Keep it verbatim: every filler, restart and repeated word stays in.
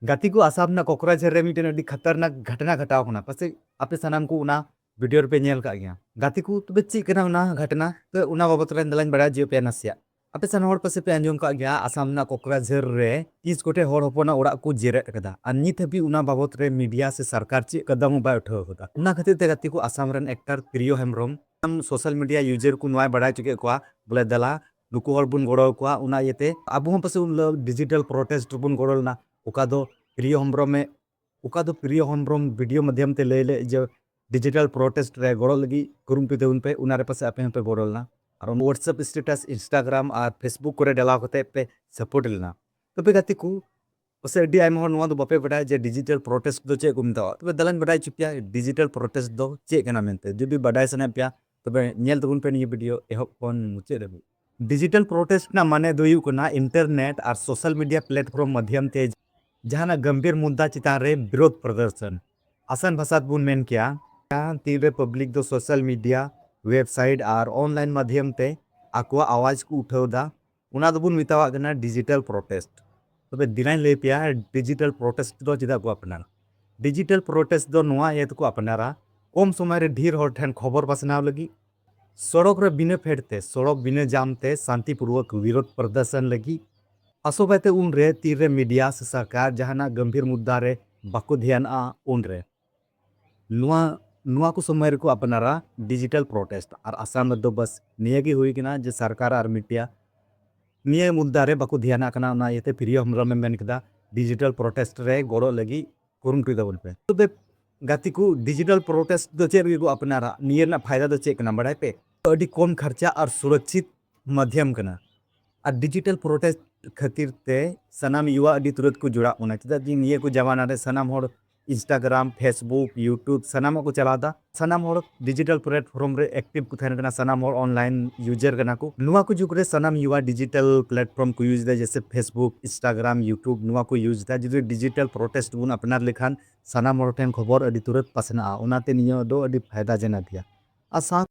ᱜᱟᱛᱮ ᱠᱚ, ᱟᱥᱟᱢ ᱨᱮᱱᱟᱜ ᱠᱚᱠᱨᱟᱡᱷᱟᱨ ᱨᱮ ᱢᱤᱫᱴᱮᱱ ᱟᱹᱰᱤ ᱠᱷᱟᱛᱟᱨᱱᱟᱠ ᱜᱷᱟᱴᱱᱟ ᱜᱷᱟᱴᱟᱣ ᱠᱟᱱᱟ, ᱯᱟᱥᱮᱡ ᱟᱯᱮ ᱥᱟᱱᱟᱢ ᱠᱚ ᱚᱱᱟ ᱵᱷᱤᱰᱤᱭᱳ ᱨᱮᱯᱮ ᱧᱮᱞ ᱠᱟᱜ ᱜᱮᱭᱟ᱾ ᱜᱟᱛᱮ ᱠᱚ, ᱛᱚᱵᱮ ᱪᱮᱫ ᱠᱟᱱᱟ ᱚᱱᱟ ᱜᱷᱟᱴᱱᱟ? ᱛᱚ ᱚᱱᱟ ᱵᱟᱵᱚᱛ ᱨᱮ ᱫᱮᱞᱟᱧ ᱵᱟᱲᱟᱭ ᱦᱚᱪᱚᱭᱮᱫ ᱯᱮᱭᱟ ᱱᱟᱥᱮᱭᱟᱜ᱾ ᱟᱯᱮ ᱥᱟᱱᱟᱢ ᱦᱚᱲ ᱯᱟᱥᱮᱡ ᱯᱮ ᱟᱸᱡᱚᱢ ᱠᱟᱜ ᱜᱮᱭᱟ, ᱟᱥᱟᱢ ᱨᱮᱱᱟᱜ ᱠᱚᱠᱨᱟᱡᱷᱟᱨ ᱨᱮ ᱛᱤᱥ ᱠᱚᱴᱷᱮᱱ ᱦᱚᱲ ᱦᱚᱯᱚᱱᱟᱜ ᱚᱲᱟᱜ ᱠᱚ ᱡᱮᱨᱮᱫ ᱠᱟᱫᱟ, ᱟᱨ ᱱᱤᱛ ᱦᱟᱹᱵᱤᱡ ᱚᱱᱟ ᱵᱟᱵᱚᱛ ᱨᱮ ᱢᱤᱰᱤᱭᱟ ᱥᱮ ᱥᱚᱨᱠᱟᱨ ᱪᱮᱫ ᱠᱟᱫᱟᱢ ᱦᱚᱸ ᱵᱟᱭ ᱩᱴᱷᱟᱹᱣ ᱠᱟᱫᱟ᱾ ᱚᱱᱟ ᱠᱷᱟᱹᱛᱤᱨ ᱛᱮ ᱜᱟᱛᱮ ᱠᱚ, ᱟᱥᱟᱢ ᱨᱮᱱ ᱮᱠᱴᱟᱨ ᱯᱨᱤᱭᱚ ᱦᱮᱢᱵᱨᱚᱢ ᱥᱳᱥᱟᱞ ᱢᱤᱰᱤᱭᱟ ᱭᱩᱡᱟᱨ ᱠᱚ ᱱᱚᱣᱟᱭ ᱵᱟᱲᱟᱭ ᱦᱚᱪᱚ ᱠᱮᱫ ᱠᱚᱣᱟ, ᱵᱚᱞᱮ ᱫᱮᱞᱟ ᱱᱩᱠᱩ ᱦᱚᱲ ᱵᱚᱱ ᱜᱚᱲᱚ ᱟᱠᱚᱣᱟ᱾ ᱚᱱᱟ ᱤᱭᱟᱹᱛᱮ ᱟᱵᱚ ᱦᱚᱸ ᱯᱟᱥᱮᱡ ᱩᱱ ᱦᱤᱞᱳᱜ ᱰᱤᱡᱤᱴᱟᱞ ᱯᱨᱚᱴᱮᱥᱴ ᱨᱮᱵᱚᱱ ᱜᱚᱲᱚ ᱞᱮᱱᱟ᱾ ᱚᱠᱟ ᱫᱚ ᱯᱨᱤᱭᱚ ᱦᱮᱢᱵᱨᱚᱢᱮ, ᱚᱠᱟ ᱫᱚ ᱯᱨᱤᱭᱚ ᱦᱮᱢᱵᱨᱚᱢ ᱵᱷᱤᱰᱤᱭᱳ ᱢᱟᱫᱽᱫᱷᱚᱢ ᱛᱮ ᱞᱟᱹᱭ ᱞᱮᱫ ᱡᱮ ᱰᱤᱡᱤᱴᱟᱞ ᱯᱨᱚᱴᱮᱥᱴ ᱨᱮ ᱜᱚᱲᱚ ᱞᱟᱹᱜᱤᱫ ᱠᱩᱨᱩᱢᱩᱴᱩᱭ ᱛᱟᱵᱚᱱ ᱯᱮ, ᱚᱱᱟ ᱨᱮ ᱯᱟᱥᱮᱡ ᱟᱯᱮ ᱦᱚᱸᱯᱮ ᱜᱚᱲᱚ ᱞᱮᱱᱟ᱾ ᱟᱨ WhatsApp status, Instagram ᱟᱨ Facebook ᱠᱚᱨᱮ ᱰᱟᱞᱟᱣ ᱠᱟᱛᱮ ᱯᱮ ᱥᱟᱯᱳᱨᱴ ᱞᱮᱱᱟ᱾ ᱛᱚᱵᱮ ᱜᱟᱛᱮ ᱠᱚ, ᱯᱟᱥᱮᱡ ᱟᱹᱰᱤ ᱟᱭᱢᱟ ᱦᱚᱲ ᱱᱚᱣᱟ ᱫᱚ ᱵᱟᱯᱮ ᱵᱟᱰᱟᱭᱟ ᱡᱮ ᱰᱤᱡᱤᱴᱟᱞ ᱯᱨᱚᱴᱮᱥᱴ ᱫᱚ ᱪᱮᱫ ᱠᱚ ᱢᱮᱛᱟᱣᱟᱜᱼᱟ᱾ ᱛᱚᱵᱮ ᱫᱮᱞᱟᱧ ᱵᱟᱰᱟᱭ ᱦᱚᱪᱚ ᱯᱮᱭᱟ, ᱰᱤᱡᱤᱴᱟᱞ ᱯᱨᱚᱴᱮᱥᱴ ᱫᱚ ᱪᱮᱫ ᱠᱟᱱᱟ ᱢᱮᱱᱛᱮ᱾ ᱡᱩᱫᱤ ᱵᱟᱰᱟᱭ ᱥᱟᱱᱟᱭᱮᱫ ᱯᱮᱭᱟ, ᱛᱚᱵᱮ ᱧᱮᱞ ᱛᱟᱵᱚᱱ ᱯᱮ ᱱᱤᱭᱟᱹ ᱵᱷᱤᱰᱤᱭᱳ ᱮᱦᱚᱵ ᱠᱷᱚᱱ ᱢᱩᱪᱟᱹᱫ ᱫᱷᱟᱹᱵᱤᱡ᱾ ᱰᱤᱡᱤᱴᱟᱞ ᱯᱨᱚᱴᱮᱥᱴ ᱨᱮᱱᱟᱜ ᱢᱟᱱᱮ ᱫᱚ ᱦᱩᱭᱩᱜ ᱠᱟᱱᱟ ᱤᱱᱴᱟᱨᱱᱮᱴ ᱟᱨ ᱥᱳᱥᱟᱞ ᱢᱤᱰᱤᱭᱟ ᱯᱞᱟᱴᱯᱷᱚᱨᱢ ᱢᱟᱫᱽᱫᱷᱚᱢ ᱛᱮ ᱡᱟᱦᱟᱱᱟᱜ ᱜᱚᱢᱵᱷᱤᱨ ᱢᱩᱫᱽᱫᱟ ᱪᱮᱛᱟᱱ ᱨᱮ ᱵᱤᱨᱳᱫᱷ ᱯᱨᱚᱫᱚᱨᱥᱚᱱ᱾ ᱟᱥᱟᱱ ᱵᱷᱟᱥᱟ ᱛᱮᱵᱚᱱ ᱢᱮᱱ ᱠᱮᱭᱟ, ᱛᱤᱱᱨᱮ ᱯᱟᱵᱽᱞᱤᱠ ᱫᱚ ᱥᱳᱥᱟᱞ ᱢᱤᱰᱤᱭᱟ, ᱣᱮᱵᱥᱟᱭᱤᱴ ᱟᱨ ᱚᱱᱞᱟᱭᱤᱱ ᱢᱟᱫᱽᱫᱷᱚᱢ ᱛᱮ ᱟᱠᱚᱣᱟᱜ ᱟᱣᱟᱡᱽ ᱠᱚ ᱩᱴᱷᱟᱹᱣ ᱮᱫᱟ, ᱚᱱᱟ ᱫᱚᱵᱚᱱ ᱢᱮᱛᱟᱣᱟᱜ ᱠᱟᱱᱟ ᱰᱤᱡᱤᱴᱟᱞ ᱯᱨᱚᱴᱮᱥᱴ᱾ ᱛᱚᱵᱮ ᱫᱮᱞᱟᱧ ᱞᱟᱹᱭ ᱯᱮᱭᱟ, ᱰᱤᱡᱤᱴᱟᱞ ᱯᱨᱚᱴᱮᱥᱴ ᱫᱚ ᱪᱮᱫᱟᱜ ᱠᱚ ᱟᱯᱱᱟᱨᱟ? ᱰᱤᱡᱤᱴᱟᱞ ᱯᱨᱚᱴᱮᱥᱴ ᱫᱚ ᱱᱚᱣᱟ ᱤᱭᱟᱹ ᱛᱮᱠᱚ ᱟᱯᱱᱟᱨᱟ, ᱠᱚᱢ ᱥᱚᱢᱚᱭ ᱨᱮ ᱰᱷᱮᱨ ᱦᱚᱲ ᱴᱷᱮᱱ ᱠᱷᱚᱵᱚᱨ ᱯᱟᱥᱱᱟᱣ ᱞᱟᱹᱜᱤᱫ, ᱥᱚᱲᱚᱠ ᱨᱮ ᱵᱤᱱᱟᱹ ᱯᱷᱮᱰ ᱛᱮ, ᱥᱚᱲᱚᱠ ᱵᱤᱱᱟᱹ ᱡᱟᱢ ᱛᱮ ᱥᱟᱱᱛᱤᱯᱩᱨᱣᱚᱠ ᱵᱤᱨᱳᱫᱷ ᱯᱨᱚᱫᱚᱨᱥᱚᱱ ᱞᱟᱹᱜᱤᱫ᱾ ᱟᱥᱚᱠᱟᱭᱛᱮ ᱩᱱᱨᱮ ᱛᱤᱨᱮ ᱢᱤᱰᱤᱭᱟ ᱥᱮ ᱥᱚᱨᱠᱟᱨ ᱡᱟᱦᱟᱱᱟᱜ ᱜᱚᱢᱵᱷᱤᱨ ᱢᱩᱫᱽᱫᱟ ᱨᱮ ᱵᱟᱠᱚ ᱫᱷᱮᱭᱟᱱᱟᱜᱼᱟ ᱩᱱᱨᱮ᱾ ᱱᱚᱣᱟ, ᱱᱚᱣᱟ ᱠᱚ ᱥᱚᱢᱚᱭ ᱨᱮᱠᱚ ᱟᱯᱱᱟᱨᱟ ᱰᱤᱡᱤᱴᱟᱞ ᱯᱨᱚᱴᱮᱥᱴ᱾ ᱟᱨ ᱟᱥᱟᱢ ᱨᱮᱫᱚ ᱵᱟᱥ ᱱᱤᱭᱟᱹ ᱜᱮ ᱦᱩᱭ ᱠᱟᱱᱟ ᱡᱮ ᱥᱚᱨᱠᱟᱨ ᱟᱨ ᱢᱤᱰᱤᱭᱟ ᱱᱤᱭᱟᱹ ᱢᱩᱫᱽᱫᱟ ᱨᱮ ᱵᱟᱠᱚ ᱫᱷᱮᱭᱟᱱᱟᱜ ᱠᱟᱱᱟ᱾ ᱚᱱᱟ ᱤᱭᱟᱹᱛᱮ ᱯᱨᱤᱭᱚ ᱦᱮᱢᱵᱨᱚᱢ ᱮ ᱢᱮᱱ ᱠᱮᱫᱟ, ᱰᱤᱡᱤᱴᱟᱞ ᱯᱨᱚᱴᱮᱥᱴ ᱨᱮ ᱜᱚᱲᱚ ᱞᱟᱹᱜᱤᱫ ᱠᱩᱨᱩᱢᱩᱴᱩᱭ ᱛᱟᱵᱚᱱ ᱯᱮ᱾ ᱛᱚᱵᱮ ᱜᱟᱛᱮ ᱠᱚ, ᱰᱤᱡᱤᱴᱟᱞ ᱯᱨᱚᱴᱮᱥᱴ ᱫᱚ ᱪᱮᱫ ᱞᱟᱹᱜᱤᱫ ᱠᱚ ᱟᱯᱱᱟᱨᱟ? ᱱᱤᱭᱟᱹ ᱨᱮᱱᱟᱜ ᱯᱷᱟᱭᱫᱟ ᱫᱚ ᱪᱮᱫ ᱠᱟᱱᱟ ᱵᱟᱲᱟᱭ ᱯᱮ? ᱟᱹᱰᱤ ᱠᱚᱢ ᱠᱷᱚᱨᱪᱟ ᱟᱨ ᱥᱩᱨᱚᱠᱪᱷᱤᱛ ᱢᱟᱫᱽᱫᱷᱚᱢ ᱠᱟᱱᱟ᱾ ᱟᱨ ᱰᱤᱡᱤᱴᱟᱞ ᱯᱨᱚᱴᱮᱥᱴ ᱠᱷᱟᱹᱛᱤᱨ ᱛᱮ ᱥᱟᱱᱟᱢ ᱭᱩᱣᱟ ᱟᱹᱰᱤ ᱛᱩᱨᱟᱹᱛ ᱠᱚ ᱡᱚᱲᱟᱜ ᱠᱟᱱᱟ᱾ ᱪᱮᱫᱟᱜ ᱡᱮ ᱱᱤᱭᱟᱹ ᱠᱚ ᱡᱟᱢᱟᱱᱟ ᱨᱮ ᱥᱟᱱᱟᱢ ᱦᱚᱲ Instagram, Facebook, YouTube ᱥᱟᱱᱟᱢᱟᱜ ᱠᱚ ᱪᱟᱞᱟᱣ ᱮᱫᱟ᱾ ᱥᱟᱱᱟᱢ ᱦᱚᱲ ᱰᱤᱡᱤᱴᱟᱞ ᱯᱞᱟᱴᱯᱷᱚᱨᱢ ᱨᱮ ᱮᱠᱴᱤᱵᱷ ᱠᱚ ᱛᱟᱦᱮᱱ ᱠᱟᱱᱟ, ᱥᱟᱱᱟᱢ ᱦᱚᱲ ᱚᱱᱞᱟᱭᱤᱱ ᱭᱩᱡᱟᱨ ᱠᱟᱱᱟ ᱠᱚ᱾ ᱱᱚᱣᱟ ᱠᱚ ᱡᱩᱜᱽ ᱨᱮ ᱥᱟᱱᱟᱢ ᱭᱩᱣᱟ ᱰᱤᱡᱤᱴᱟᱞ ᱯᱞᱟᱴᱯᱷᱚᱨᱢ ᱠᱚ ᱭᱩᱡᱽ ᱮᱫᱟ, ᱡᱮᱭᱥᱮ Facebook, Instagram, YouTube, ᱱᱚᱣᱟ ᱠᱚ ᱭᱩᱡᱽ ᱮᱫᱟ᱾ ᱡᱩᱫᱤ ᱰᱤᱡᱤᱴᱟᱞ ᱯᱨᱚᱴᱮᱥᱴ ᱵᱚᱱ ᱟᱯᱱᱟᱨ ᱞᱮᱠᱷᱟᱱ ᱥᱟᱱᱟᱢ ᱦᱚᱲ ᱴᱷᱮᱱ ᱠᱷᱚᱵᱚᱨ ᱟᱹᱰᱤ ᱛᱩᱨᱟᱹᱛ ᱯᱟᱥᱱᱟᱜᱼᱟ, ᱚᱱᱟᱛᱮ ᱱᱤᱭᱟᱹ ᱫᱚ ᱟᱹᱰᱤ ᱯᱷᱟᱭᱫᱟ ᱡᱚᱱᱚᱠ ᱜᱮᱭᱟ᱾ ᱟᱨ ᱥᱟᱶ